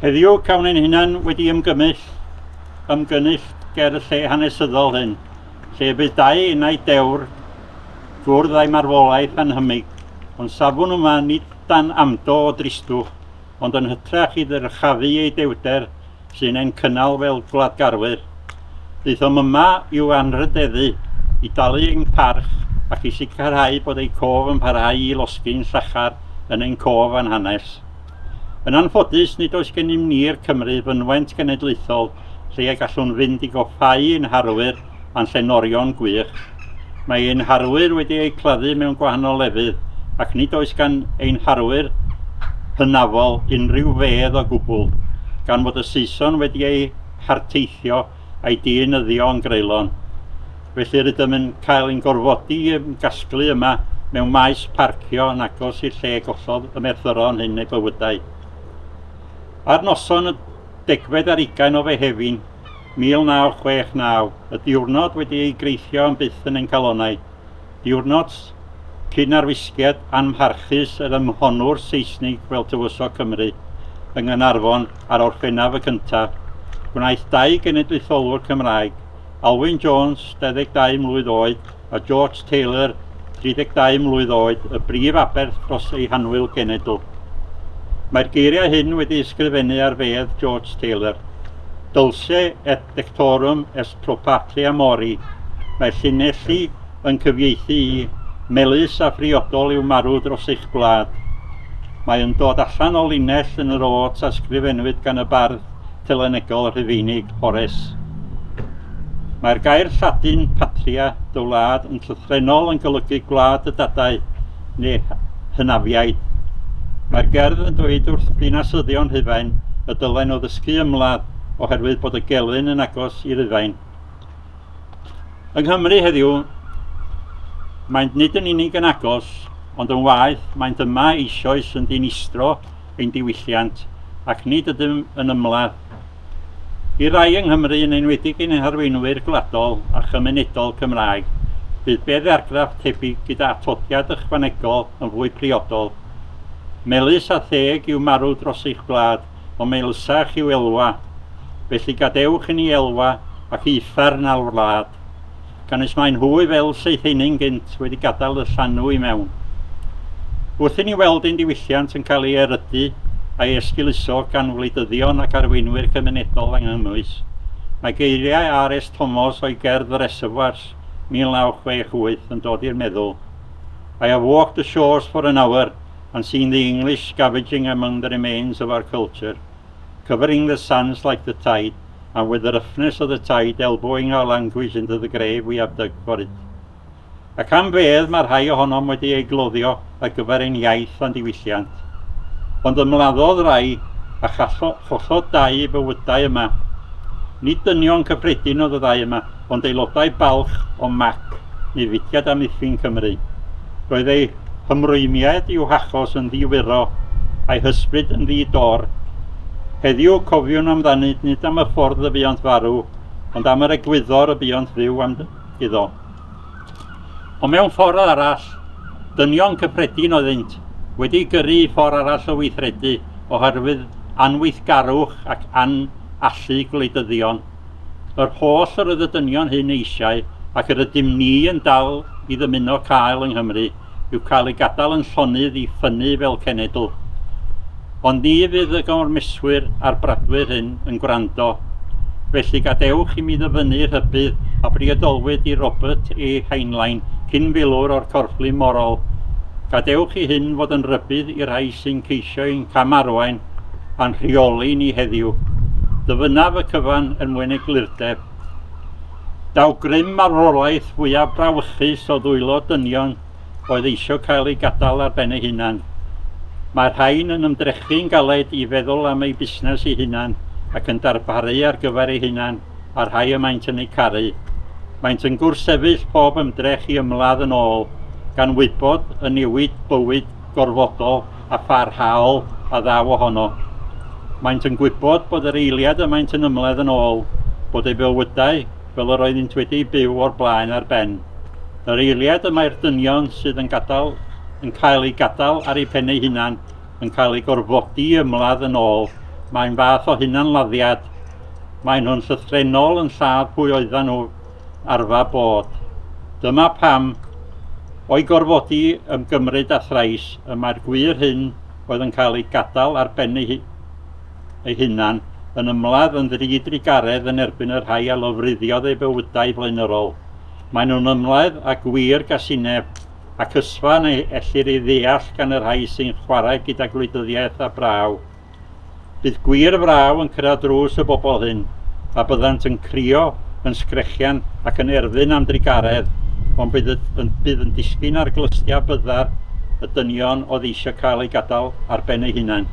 Heddiw cawn ein hunain wedi ymgymell, ymgynnull ger y lle hanesyddol hyn, lle y bydd dau enaid dewr gwrdd â'i marwolaeth anhymig, ond safwn yma nid dan amdo o dristwch, ond yn hytrach i ddyrchafu ei dewrder sy'n ein cynnal fel gwladgarwyr. Daethom yma i'w anrhydeddu, i dalu ein parch ac i sicrhau bod eu cof yn parhau i losgi'n llachar yn ein cof a'n hanes. Yn anffodus, nid oes gennym ni'r Cymry fynwent genedlaethol lle y gallwn fynd i goffáu ein harwyr a'n llenorion gwych. Mae ein harwyr wedi eu claddu mewn gwahanol lefydd ac nid oes gan ein harwyr hynafol unrhyw fedd o gwbl, gan fod y Saeson wedi eu harteithio a'u dienyddio yn greulon. Felly rydym yn cael ein gorfodi i ymgasglu yma mewn maes parcio yn agos i'r lle gollodd y merthyron hyn eu bywydau. Ar noson y degfed ar ugain o Fehefin 1969, y diwrnod wedi ei greithio am byth yn ein calonnau, diwrnod cyn arwisgiad anmharchus yr ymhonnwr Seisnig fel Tywysog Cymru yng Nghaernarfon ar Orffennaf y cyntaf, gwnaeth dau genedlaetholwr Cymraeg, Alwyn Jones, 22 mlwydd oed, a George Taylor, 32 mlwydd oed, y brif aberth dros eu hannwyl genedl. Mae'r geiriau hyn wedi ysgrifennu ar fedd George Taylor. Dulce et decorum est pro patria mori. Mae'r llinelli yn cyfieithu i Melys a phriodol yw marw dros eich gwlad. Mae yn dod allan o linell yn yr ots a sgrifennwyd gan y bardd telynegol Rhufeinig, Horace. Mae'r gair Lladin patria, dy wlad, yn llythrennol yn golygu gwlad y dadau neu hynafiaid. Mae'r gerdd yn dweud wrth ddinasyddion Rhufain y dylen nhw ddysgu ymladd oherwydd bod y gelyn yn agos i Rufain. Yng Nghymru heddiw, maent nid yn unig yn agos, ond yn waeth, maent yma eisoes yn dinistro ein diwylliant ac nid ydym yn ymladd. I rai yng Nghymru, yn enwedig ein harweinwyr gwladol a chymunedol Cymraeg, bydd beddargraff tebyg gyda atodiad ychwanegol yn fwy priodol. Melys a theg yw marw dros eich gwlad, ond melysach yw elwa. Felly gadewch i ni elwa ac i uffern ar wlad. Canys mae'n hwy fel Seitheinyn gynt wedi gadael y llanw i mewn. Wrth i ni weld ein diwylliant yn cael ei erydu a'i esgeuluso gan wleidyddion ac arweinwyr cymunedol anghymwys, mae geiriau R.S. Tomos o'i gerdd The Reservoirs 1968 yn dod i'r meddwl. I have walked the shores for an hour and seen the English scavenging among the remains of our culture, covering the sands like the tide, and with the roughness of the tide elbowing our language into the grave we have dug for it. Ac am fedd mae rhai ohonom wedi ei gloddio ar gyfer ein iaith a'n diwylliant. Ond ymladdodd rai a chollodd dau eu bywydau yma. Nid dynion cyffredin oedd y ddau yma, ond aelodau balch o MAC, neu Fudiad Amddiffyn Cymru. Roedd eu hymrwymiad i'w hachos yn ddi-wyro, a'i hysbryd yn ddi-dor. Heddiw, cofiwn amdanynt nid am y ffordd y buont farw, ond am yr egwyddor y buont fyw am iddo. Ond mewn ffordd arall, dynion cyffredin oeddynt, wedi gyrru i ffordd arall o weithredu oherwydd anweithgarwch ac anallu gwleidyddion. Yr holl yr oedd y dynion hyn eisiau, ac yr ydym ni yn dal i ddymuno cael yng Nghymru, yw cael eu gadael yn llonydd i ffynnu fel cenedl. Ond ni fydd y gormeswyr a'r bradwyr hyn yn gwrando. Felly gadewch i mi ddyfynnu rhybudd a briodolwyd i Robert E. Heinlein, cyn-filwr o'r Corfflu Morol. Gadewch i hyn fod yn rybudd i'r rhai sy'n ceisio ein camarwain a'n rheoli ni heddiw. Dyfynnaf y cyfan er mwyn eglurdeb. Daw grym marwolaeth fwyaf brawychus o ddwylo dynion oedd eisio cael eu gadael ar ben eu hunan. Mae'r rhain yn ymdrechu'n galed i feddwl am eu busnes eu hunan ac yn darparu ar gyfer eu hunan a'r rhai y maent yn eu caru. Maent yn gwrthsefyll pob ymdrech i ymladd yn ôl, gan wybod y newid bywyd gorfodol a pharhaol a ddaw ohono. Maent yn gwybod bod yr eiliad y maent yn ymladd yn ôl, bod eu bywydau fel yr oeddynt wedi eu byw o'r blaen ar ben. Yr eiliad y mae'r dynion sydd yn gadael yn cael eu gadael ar eu pen eu hunan yn cael eu gorfodi i ymladd yn ôl, Mae'n fath o hunanladdiad. Maen nhw'n llythrennol yn lladd pwy oeddan nhw arfer bod. Dyma pam, o'i gorfodi ymgymryd â thrais, y mae'r gwŷr hyn oedd yn cael eu gadael ar ben eu eu hunan, yn ymladd yn ddidrugaredd yn erbyn y rhai a lofruddiodd eu bywydau flaenorol. Maen nhw'n ymladd â gwir gasineb, ac ysfa na ellir ei ddeall gan y rhai sy'n chwarae gyda gwleidyddiaeth a braw. Bydd gwir fraw yn cyrraedd drws y bobl hyn, a byddant yn crio, yn sgrechian ac yn erfyn am drugaredd, ond bydd yn, bydd yn disgyn ar glystiau byddar y dynion oedd eisiau cael eu gadael ar ben eu hunain.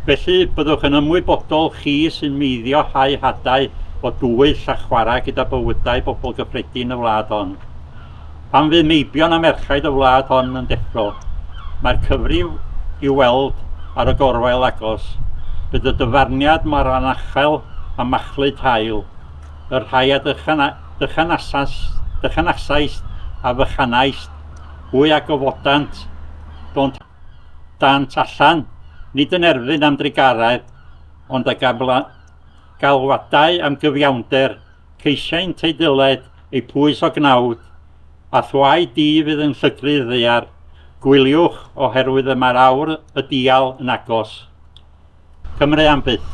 Felly, byddwch yn ymwybodol chi sy'n meiddio hau hadau o dwyll a chwarae gyda bywydau bobl gyffredin y wlad hon. Pan fydd meibion a merchaid y wlad hon yn deffro, mae'r cyfrif i'w weld ar y gorwel agos. Bydd y dyfarniad mor anachel a machlud haul, y rhai a dychanasaist a fychanaist, hwy a gofodant, dont Dant allan, nid yn erfyn am drugaredd, ond â galwadau am gyfiawnder, ceisiaint ei dyled, ei pwys o gnawd, a thwau di fydd yn llygru'r ddaear, gwyliwch, oherwydd y mae'r awr y dial yn agos. Cymru am byth.